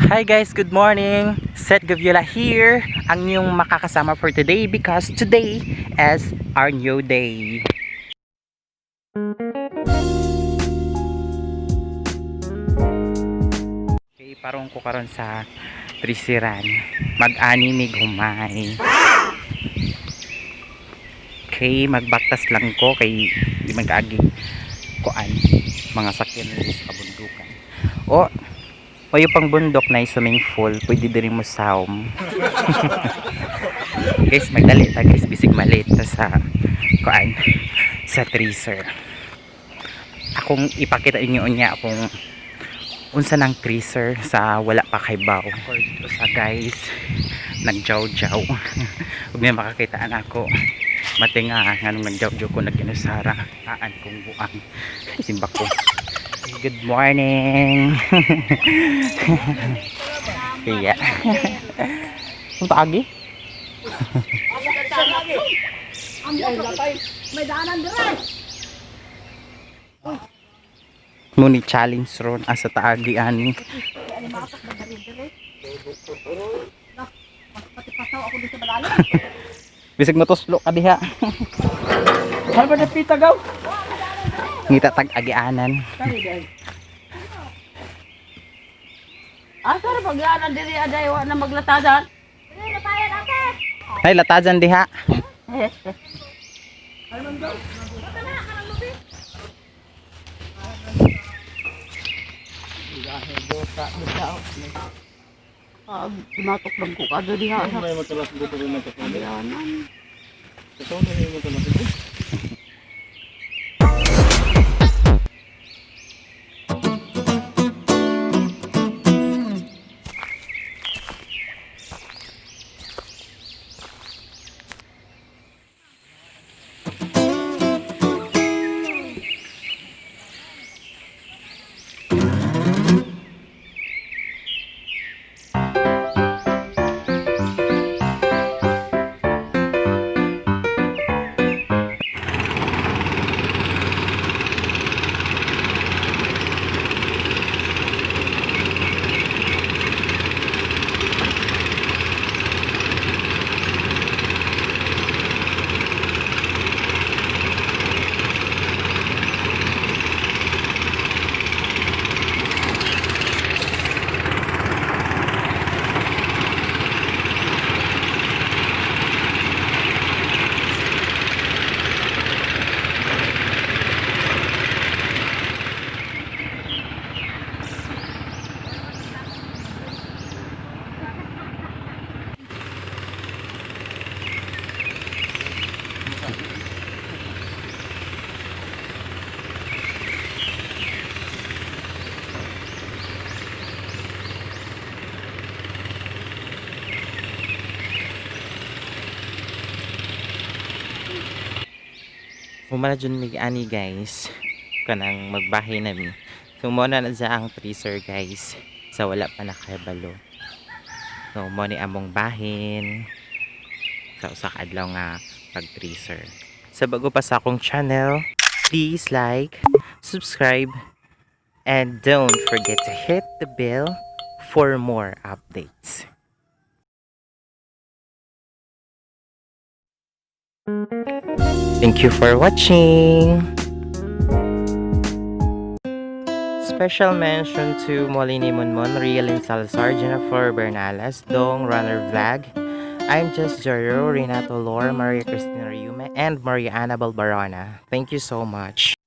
Hi guys, good morning! Seth Gaviola here, ang inyong makakasama for today because today is our new day. Okay, parong ko karon sa Trisiran. Mag-ani mig humay. Okay, magbaktas lang ko kay di man kaagi kuan mga sakyan sa kabundukan. O, mayo pang bundok na swimming pool, pwede diri mo saom. Guys, magdali ta guys, bisig malit ta sa kuan sa tracer. Akong ipakita inyo unya kung unsa nang tracer sa wala pa kay baw. Sa guys, nagjaw-jaw. Ug may makakitaan ako. Matinga nganong nagjaw-jaw ko nagkinusara. Aan kong buang. Simbak ko. Good morning. Iya. Ang taagi? May daanan dire. Muni challenge ron asa taagi ani. Ay, matak ba diri dire? Nah, pati pasaw ako dito malalim. Bisag matuslo ka diha. Saan ba napita gaw? Ngita tag agianan. Kani day. Asa ra pagyaanan diri aday wa na maglatadan? Diri latayan ate. Ay latajan diha. Ah, dumatok lang ko kada diha. May matalas dito rin ang Agianan. Ito na yung matalas dito. Humana jud mig ani guys. Kanang magbahay na mi. So mo na na siya ang tracer guys. Sa wala pa nakabalo. So mo ni among bahin sa usa ka adlaw nga pag tracer. Sa bago pa sa akong channel, please like, subscribe, and don't forget to hit the bell for more updates. Thank you for watching! Special mention to Molini Munmon, Rialin Salazar, Jennifer Bernales, Dong Runner Vlog, I'm Just Jero, Renato Lore, Maria Cristina Ryume, and Maria Annabel Barona. Thank you so much.